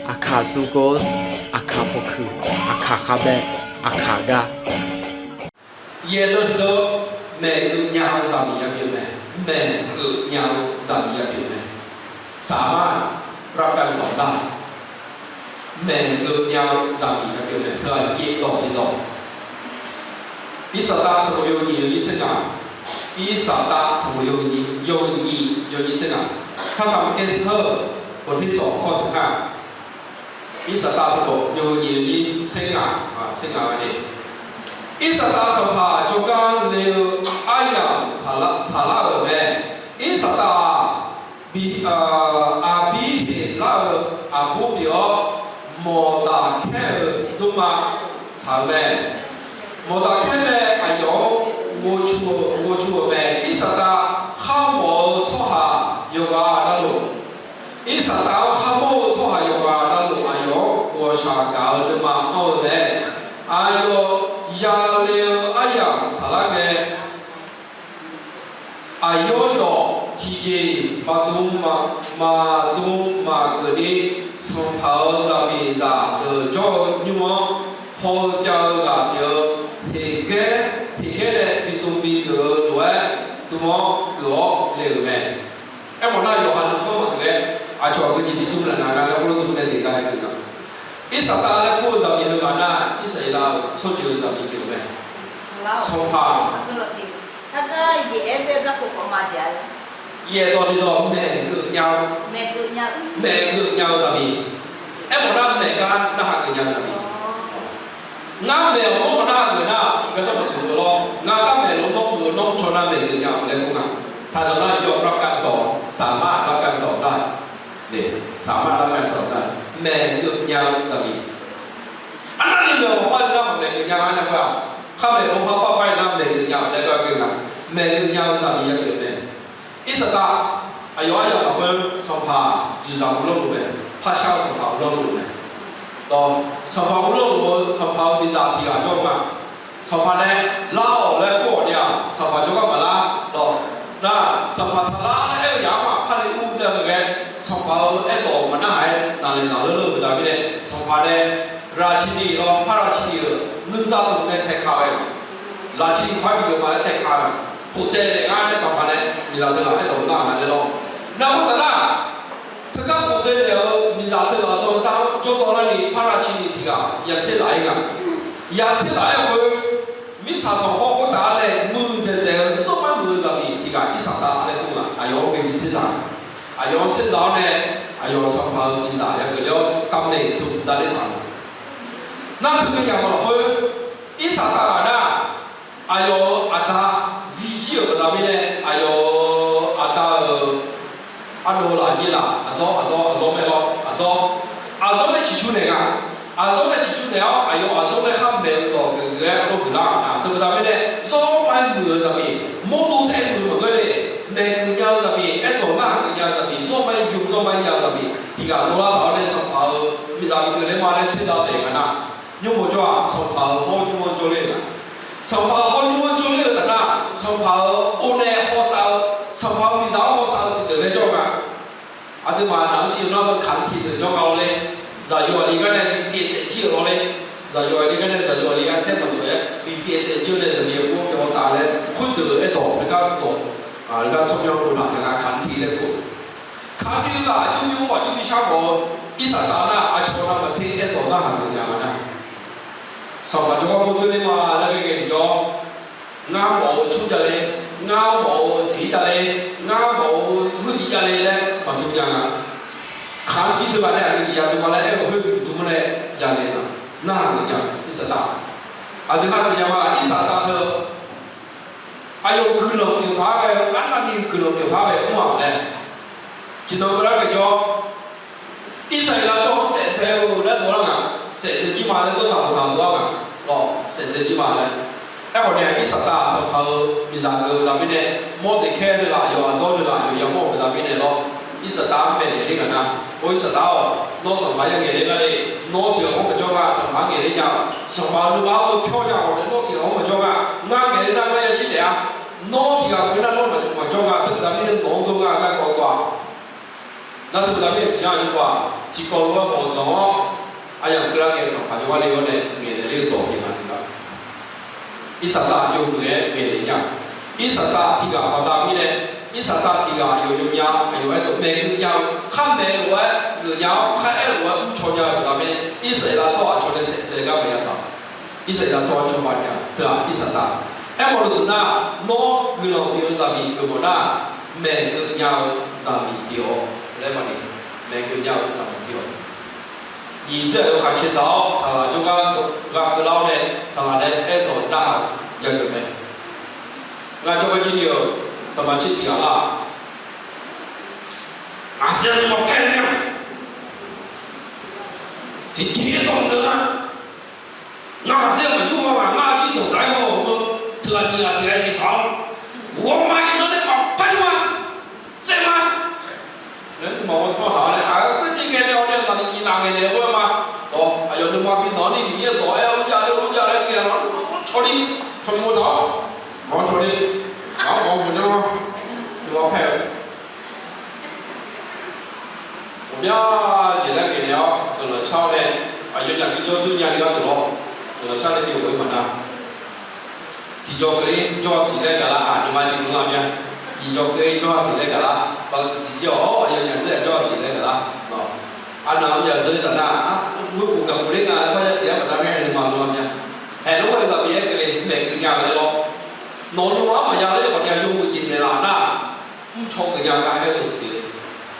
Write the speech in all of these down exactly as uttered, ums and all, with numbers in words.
Aqkaq suvgor, aqkaq pawkuiq, aqkaq khavbae, aqkaq gar. Yaeqdawq tiqdawq, maeqgeuf nya-eu zaqmiq yapyeuf mae. Maeqgeuf nya-eu zaqmiq yapyeuf mae. สามารถรับการสอนได้ maeqgeuf nya-eu zaqmiq yapyeuf mae. Teu-aq yaeqdawq tiqdawq, Irsaqtav sanqbof yawhuiq nyiq yawnyir tser ngaq, Irsaqtav sanqbof yawhuiq nyiq yawnyir tser ngaq, พระธรรมเอสเธอร์ บทที่สอง ข้อสิบห้า Irsaqtav sanqbof yawhuiq nyiq yawnyir tser ngaq, tser ngaq-a de. Irsaqtav sanqpaq jawrgar le-eu aryamq tsaqlar-euq mae. Irsaqtav-aq, aqbir heqlar-eu aqbur pyeuf-awr, mawqdaq kaer-eu dmrma tsaq-eu mae. Mawqdaq kaer nae aqyawf-anr ghovcu-euq mae. Irsaqtav kharmawf-eu tsawrhaq yawqghaq navluf, Irsaqtav-anr kharmawr-eu tsawrhaq yawqghaq navluf, aqyawf-anr ghawqshaq gaq-eu nuima anr-eu mae. Aqyawf yale-eu aryamq tsaqlar ngae, aqyawf yawf tiqjeq-iq maqdm maqdm maqgeuf ni, sanqpaq-euq zaqmiqzaq deuq jawr-eu nymr-anr haw-eu jav-eu ghaq pyeuf-eu, tiqgaer tiqgaer nae bidm bigeuf-eu lof-aer, dm-anr geuf-awr le-euq mae. Aermawf nar, yawqha nuikhanr maqgeuf-aer, aqcawq aqgeujeq bidm laf naq nga laer, khoerdm nae deqga-aer geuf nga. Irsaqtav laer kur-eu zaqmiq heu ghaq nar, Irsaqleqlav-euq tsawrjeuq-eu zaqmiq pyeuf-eu mae. Sanqpaq yaeqdawq tiqdawq, maeqgeuf nya-eu, maeqgeuf nya-eu zaqmiq. Aermawf nar, maeq gar narhaq geuf nya-eu zaqmiq. Ngar maeq-awq nawr maqnar geuf nar, gardanr maqsiq-eu lawr. Ngar khar maeq-awq nawr mr-eu nawr caw nar maeqgeuf nya-awq laer kur nga. Taqdawq nar, yawf lavkav sawq, saqmar lavkav sawq nar, saqmar lavkav sawq nar, maeqgeuf nya-eu zaqmiq. Arnavni maeq-awq maqpar-eu nar, maqmaeq geuf nya-a nar, khar maeq-awq par par-aer nar maeqgeuf nya-awq laer gar geuf nga. Maeqgeuf nya-eu zaqmiq yapyeuf mae. Irsaqtav aqyawf aryamq lafkhoer sanqpaq dzoeqzaq uvlanr luf mae. Parshar-eu sanqpaq uvlanr luf mae. Dawq, sanqpaq uvlanr luf-eu sanqpaq-euq miqzaq tiq ghaq jawr-eu ma. Sanqpaq nae lar-awq laer kur-awq ni-aq, sanqpaq jawrgar maqlar. Dawq, nar, sanqpaq taqlar laer aer-eu yaf-anr maqpar le ur laer-eu ghae, sanqpaq-euq aerdawq maqnar haq-aer naqlaeq naqleur leur-eu baqda mirnae, sanqpaq nae raqciqniq lawr, par raqciqniq-euq nuizaq tmq nae taeqkaq-aer, laqciqniq par bi geuf ma laer taeqkaq-aer, khoftsaev naeq ngar nae sanqpaq nae miqzaq teughaq aerdawq nar nga nae lawr. Nar khoertav nar, teugar khoftsaev naeq-eu miqzaq teughaq dawqsar-anr jawrdawv larni par raqciqniq tiq ghaq yatser laf-aer nga. Yatser laf-aer khoer, mirtsaq tanqkhawr khoertav-aer nae muiqdzaeq dzaeq-eu zawrmar muiq-eu zaqmiq tiq ghaq Irsaqtav laer kur nga. Aqyawf-anr ghae bi tser zaq, aqyawf-anr tser zaq-awr nae, aqyawf sanqpaq-euq miqzaq yageuf ler-awr kamnaeq teu davler taq-eu. Nar teumirnae yamq lafkhoer, Irsaqtav ghaq nar, aqyawf-euq aqda zirjir-euq baqda mirnae, aqyawf-euq aqda-euq ardov lafnyir laf, aqzawr aqzawr aqzawr mae lawr, aqzawr, aqzawr nae ciqcur naeq nga. Aqzawr nae ciqcur naeq-awr, aqyawf aqzawr nae khar maeq-eu dawq geuf geuf-aer arlawr geuf lar-aq, teu baqda mirnae, zawrmar muiq-eu zaqmiq, mawrdo taef-aer muiq maqngeur le, maeq geuf nya-eu zaqmiq, aerdawq narhaq geuf nya-eu zaqmiq, zawrmar yur zawrmar nya-eu zaqmiq tiq ghaq dovlar taq-awr nae sanqpaq-euq miqzaq bi geuf ler ma laer tser zaq taef nga nar, nymr mawr jawr-aq, sanqpaq-euq hawr nymr-anr jawrler-eu nga. Sanqpaq-euq hawr nymr-anr jawrler-eu taf nar, sanqpaq-euq or nae hawsav-eu, sanqpaq-euq miqzaq-anr hawsav-eu tiqdeuq laer jawr nga. Aqduimaf naq-anr civ nar-eu kaqtiq deuq jawr nga lawr ler, zaqyo aqli gar nae bi pyaev tsaev jir-euq lawr ler, zaqyo aqli gar nae zaqyo aqli gar saer maqtsoeq-aer bi pyaev tsaev jir-eu nae zaqyo aqli gar bi hawsav laer khoerdeuq aerdawq laer gar dawq, laer gar tsawrmyanr dovtaq nya nga kaqtiq laer kur. Kaqtiq-eu ghaq aqjox bi mr aqjox bi shar mawf-eu Irsaqtav nar, aqcawq navmaqtser aerdawq narhaq geuf nya nga nar, sanqpaq jawrgar mawr dzoer ler ma laer ghae ngae tiqjawr, ngar mawf-eu cur jav ler, ngar mawf-eu siq jav ler, ngar mawf-eu heujiv jav ler laer maqdm nya nga. Kaqtiq teughaq nae aqgeu jeq ya dm ma laer aer-eu khoer dm-anr nae ya naeq-a, narhaq geuf nya Irsaqtav. Aqdui hasiq nya ma, Irsaqtav teu aqyawf guiqlanq pyeuf paq-aer ghae-eu, arnavni guiqlanq pyeuf paq-aer ghae mr-aq laer, tiqnan keuvlar ngaejawr, Irsaqleqlav tsawrhaq saef dzae-eu laer dovlar nga, saef dzae jir ma laer zawrtaq dovlar nga, lawr, saef dzae jir ma laer. Aerkhawf nae Irsaqtav sanqpaq-euq miqzaq geuf-eu baqda mirnae, Mawrdeqkaer deuq laf, aqyawf aqzawr deuq laf, aqyawf yamawr-euq baqda mirnae lawr, Irsaqtav-anr maeqnaeq ler nga nar, or Irsaqtav-awq, nawr sanqpaq-anr ngaeq ler nga le, nawr tiq ghaq-anr maqjawr nga, sanqpaq-anr ngaeq ler nya-awq, sanqpaq-euq nuima-anr pyawr nya-awq nae nawr tiq ghaq-anr maqjawr nga, ngar ngaeq ler nar ngar yashir taef-a, nawr tiq ghaq khoer nar nawr maqjawr nga, teu baqda mirnae nawq-anr dov nga garkawv kawv-aq. Nar teudav mir-aq, tiqyar aqyawf-aq tiqkawv lof-aer hawq dzanq-awr, aryamq keuvlar ngae sanqpaq jawrgar le-awr nae ngaeqnaeq ler-eu dawq pyeuf ma ni gar. Irsaqdaq yawmuiq-aer ngaeqnaeq nya. Irsaqdaq tiq ghaq baqda mirnae, Irsaqdaq tiq ghaq aqyawf yawnya, aqyawf-aer dawq maeqkeuv nya-eu, khar maeq lof-aer geufnya-awr, khar aer-eu lof-aer mrcaw nya-eu baqda mirnae, Irsaqleqlav tsawrhaq cawnae saef dzae gar maeq ya taq. Irsaqleqlav tsawrhaq cawba nya teu-aq Irsaqdaq. Aermawf-eu deuq nar, nawr guiqlanq pyeuf-eu zaqmiq geufmawf nar, maeqkeuv nya-eu zaqmiq pyeuf-awq laer maqni, maeqkeuv nya-eu zaqmiq pyeuf-awq. Nyiq dzer-aq yawkaq cae dzaq-awr, saqlaq jawrgar ghaq keuvlar-awr nae, saqlaq nae aerdawq nar-aq yageuf mae. Ngar jawrgar jir ni-euq saqmaqtser tiq ghaq lar, ngaq zir-aq nuima paer-eu nya. Tiqjeq-iq dawq maqngeur nar, ngar ghaq zir-aq maqjawr-a, ngar jir dawq dzaq-aer haw-eu teughaq nyiq ghaq tiq ghaq-iq siqsaq-awr, ghawqma iqnan nae maqpar jawr-a, tsaev ma. Laer maqaw tawr haq-awr nae, aqgeu khoerjeq ngae nae-awr nae naqni nyiq naq ngaeqnaeq-eu khoer ma. Awq, aqyawf nuima bi nawq-anr ni Miqyaer-euq dawq-aer-awr jav ler-awr jav laer ngae-awr cawni, cawni mawtav-awr, maqaw cawni, aqmawr mawq nar-awr, nuima paer-eu Ghawqmya jeq laer ngaeqnaeq-awr guiqlanq shar-awr nae, aqyawfnyaf bi jawr dzeur nya ni gharduq lawr, guiqlanq shar nae bi-awq-eu maqnar. Tiqjawr keuvler jawr-a siq laer gaqlar-aq, nuima jeq mr lar mya. Tiqjawr keuvler jawr-a siq laer gaqlar, baqlaqtaq siq jir-awq, aqyawfnyaf zir-aq jawr-a siq laer gaqlar. Aqnaq-anr yadzeur taf nar, ghoe khof gaq khof ler nga laer par yasiq-aer baqda mir-aer nuima mr lar mya. Haeq lof-aer zaqmiq-aer keuvle maeqkeuv nya-eu laer lawr. Nawq-euq nuima-anr maqya ler khawf nae yawmuiq jeq maeqlaf nar, mrcaw geuf nya-eu gar aer-eu dawq tiqjeq.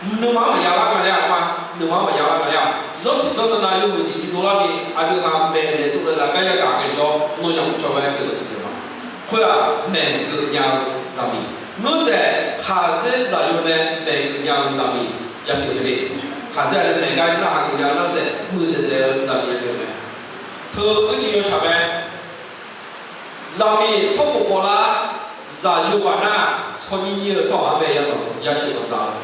Nuima-anr maqya lar nga laer-aq ma, nuima-anr maqya lar nga laer-aq, zanr tiq zanr nan nav yawmuiq jeq bi dovlar ni, aqdui ha maeqnaeq tsovnaeq laf gar yagaq ngaejawr, nawnyaf mrcaw gar aer-eu dawq tiqjeq ma. Khoer-aq, maeqkeuv nya-eu zaqmiq, ngeur dzaeq khaqdzer zaqyo nae maeqkeuv nya-eu zaqmiq yapyeuf mae le. Khaqdzer-aq nae maeq gar narhaq geuf nya-eu nar dzaeq muiqdzaeq dzaeq-eu zaqmiq yapyeuf mae. Teu uicuiv yawshaq mae. Zaqmiq tsawrkhof khawf lar, zaqyo ghaq nar, tsawrnyir nyir-eu tsawrhaq-anr bae yasheuq danqdzaq.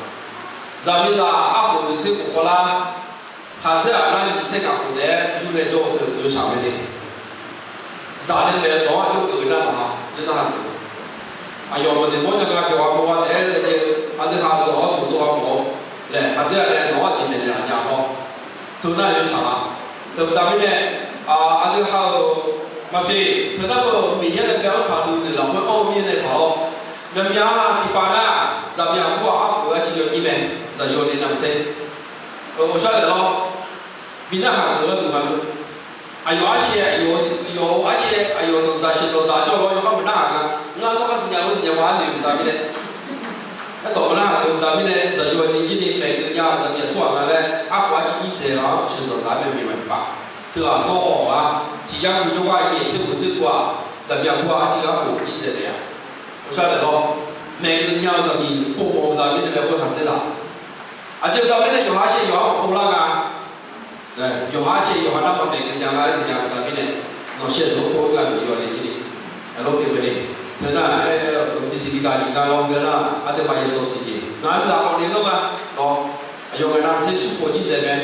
Zaqmiqzaq arkhof oeq tser khof khawf lar, khaqdzer-aq nar nyiq tser ngaq khof taef-aer yur nae jawr-eu teu yawshaq mae le. Zaq nae maeq-eu dawq-anr yawgeuf-eu nar maqha, yawdar ha geuf. Aqyawf maqnoeq mawrnya nga, byawq ha mawr-a taef-aer laejae-eu aqdui ha zawq-anr dawqdov-a mawf-eu laer, khaqdzer-aq nae nawq-anr aqjeq maeqnaeq laf nya-awr, teu nar yawshaq la. Teubaqda mirnae, aqdui ha-euq maqsiq, teu nar-eu Miqyaer nae bae-anr taqdui noeq lafkhoer anr-eu mirnae paq-awr, myavmyav tiqpav nar, zaqmiq aqbur-aq arkhof-eu arciv yawnyir mae, zaqyo ni navmaqtser. Ghawqshar taef lawr, bi narhaq geuf-eu gharduq ma-eu. Aqyawf arshaev, aqyawf-eu arshaev, aqyawf danqdzaq sheuq danqdzaq jawr lawr yawkhav maqnar-aq nga. Ngar nawr khar siqnya lof siqnya ma-ar noeq baqda mirnae, aerdawq maqnar-aq geuf baqda mirnae, zaqyo ni jir ni maeqkeuv nya-eu zaqmiq aqsurghaq nga laer, arkhof arciv nyir taeq-anr sheuq danqdzaq-aer bae maeq maqbif paq. Teughaq nawr haw-awq-a, tiq yar gui jawrgar yaeq tser khof tser khof-aq, zaqmiq aqbur-aq arciv arkhof nyir dzaeq naeq-a. Ghawqshar taef lawr, maeqkeuv nya-eu zaqmiq pov mawf-eu baqda mirnae bae khoer haq dzer laf. Aqjeq baqda mirnae yawqha arshaev yawqha maqpov lar nga. Yawqha arshaev yawqha nar maqmaeq keuv nya nga laer siqnya baqda mirnae, nawq shaev deuq-anr pov-aer gaq zaqyo ni jir ni, aqlawr pyeuf mae ni. Teu nar-aq, bisiq bi gaq jeq nga lawr ghae nar, aqduimaf yawdzawq siqjeq nga, aqdui lafkhawf ni lawr nga lawr. Aqyawf ngaq navmaqtser smrkhof nyir dzaeq mae.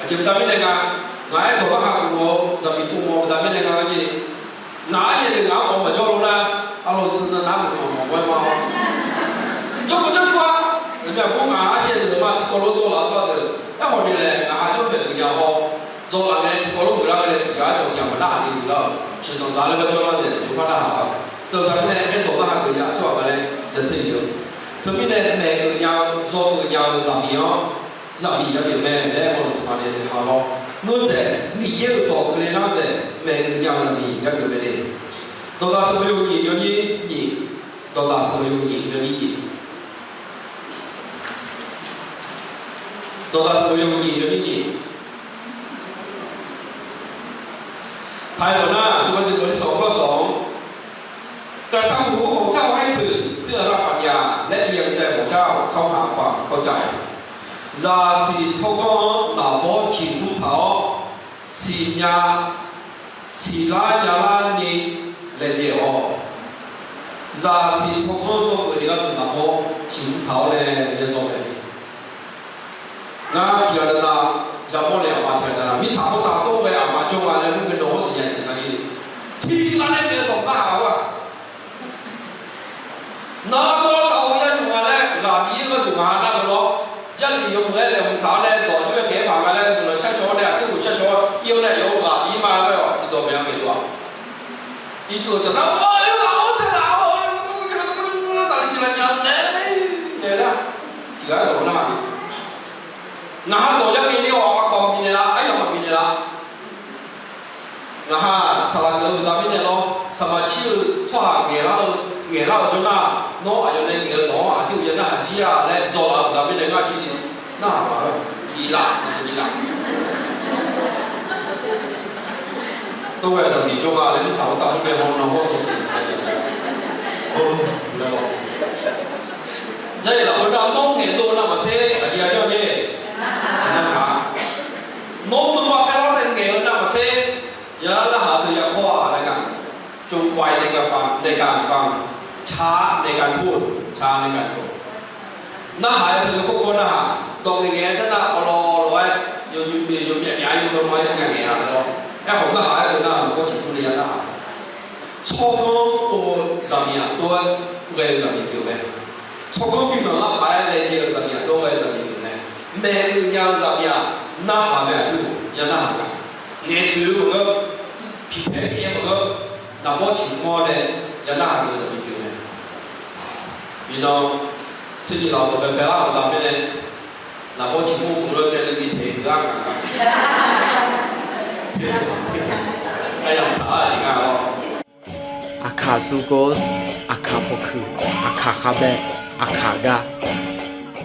Aqjeq baqda mirnae nga, ngaq aerdawq narhaq geuf mawf-eu zaqmiq pov mawf-eu baqda mirnae nga jeq. Ngaq arshaev deuq ngaq-anr mawf-eu maqjawr lo nar, arlawq tsuif nan nar maqmawf mawf-aer ma-awr, jawrkawv jawrcur-a. Aqmyanluf ngaq arshaev deuq ma tiqkawv lof dzawlaf-eu tsawrhaq deuq, aerkhawf ni laeq ngaq ha jawr maeqkeuv nya-awr, dzawlaf ngae tiqkawv lof muiqlar ngae tiqghaq aerdawq tiqghaq maqnarhaq ni muiqlar-euq sheuq danqdzaq laer garjawr lar naeq yawkhav narhaq-awr, teubaqda mirnae aerdawq narhaq geuf nya-eu tsawrhaq nga laer yatser-eu. Teumirnae maeqkeuv nya-eu dzawgeuf nya-eu zaqmiq-anr zaqmiq yapyeuf mae laer mawrluf siqma nae ha lawr. Ngeur dzaeq Miqyaer-euq dawq keuvle nar dzaeq maeqkeuv nya-eu zaqmiq yapyeuf mae le. Dawqdaq sanqbof yawhuiq nyiq yawnyir nyiq, dawqdaq sanqbof yawhuiq nyiq yawnyir nyiq, dawqdaq sanqbof yawhuiq nyiq yawnyir nyiq. ไทย เล่าหน้า สุภาษิต บทที่สอง ข้อสอง กระทั่งหูของเจ้าให้ผึ่งเพื่อรับปัญญา และเอียงใจของเจ้าเข้าหาความเข้าใจ Zaqsiq tsawrganr-anr naqbawr ciqkumr taq-awr, siqnya, siqlar nyalar ni laejae-awq. Zaqsiq tsawrganr dzawgeuf ni gharduq naqbawr ciqkumr taq-awr nae yadzawr mae. Ngar tiqghaq navnav yamawr nae aqma tiqghaq navnav mirtsaq khoertav dawr ghae aqma jawr nga laer mr ngae nawq-anr siqnya tiqghaq navni, tiqghaq nae ngaeq-eu dawq narhaq-awr-aq, naqdawr taq-eu yar nymq nga laer ghaq Miqyaer gharduq ngaq-anr nar-eu lawr, Jarlif Aq nae dawq jir-aer ngaeq-aer paq nga laer guiqlanq shar caw-awr nae aqtirkhof shar caw-awr ir-awr nae aqyawf-euq ghaq bi ma-aer-awq tiqdawq maeq-a ngaeqdov-aq. Irkeuv taf nar-aq, oe ghaq-awr saeqlaf-awr taqli tiqlav nya nae nae nar tiqghaq-aer dawq nar-aq, ngaq ha dawq ya ngaeq ni-awq, aqkawq bifnaeq la, aryamq maqbifnaeq la. Ngaq ha saqlaq ngaeq-eu baqda mirnae lawr, saqmaq cir-eu tsawrhaq ngaeqlar-eu, ngaeqlar-eu jawr nar, nawr aqyawf nae ngaeq-eu dawq-anr aqtirkhof ya narhaq jir-a laer dzawlaf-eu baqda mirnae ngar jir ni narhaq-a, biflaf, biflaf. Tov ghae-eu zaqmiq jawrgar laer mirtsaq-anr taf-anr bae haw nan hawr tawsiq. Jarlif lafkhoer nar, nawr ngaeqdov-eu navmaqtser aqjeq ya janr-a. Nawr nuima paerlar nae ngaeq-eu navmaqtser ya narhaq-eu teu ya kawr-a laer nga. จงไวในการฟัง ในการฟัง ช้าในการพูด ช้าในการพูด narhaq-aer teu-eu kawrkawr narhaq, dawq ngaeq ngaeq-aer tar nar awqlawq lof-aer yawmyaq myaq-aer yawmyaq ma-aer ngaeq ngaeq-a laer lawr. Aerkhawf narhaq-aer teu nar maqgawr tiqtur ni ya narhaq. Tsawrganr pov-eu zaqmiq-aq tov-aer ghae-eu zaqmiq pyeuf mae. Tsawrganr bimanq lar paq-aer laejae-eu zaqmiq-aq tov-aer ghae-eu zaqmiq pyeuf mae. Maeqhuiq nya-eu zaqmiq-aq narhaq mae aqdui-or, ya narhaq nga. Ngaeqtsoeq-eu maqngeur, piqtaeq-aer maqngeur, naqbawr ciqmawr nae ya narhaq-eu zaqmiq pyeuf mae. Iqnan, tserni laf-eu dawq baebae lar-euq baqda mirnae, naqbawr ciqmawr maqngeur nae nuibi taeq-eu gar gaq-a. Aryamq tsaq-a tiq gar-awr. Aqkaq sugos, aqkaq pawkuiq, aqkaq khavbae, aqkaq gar.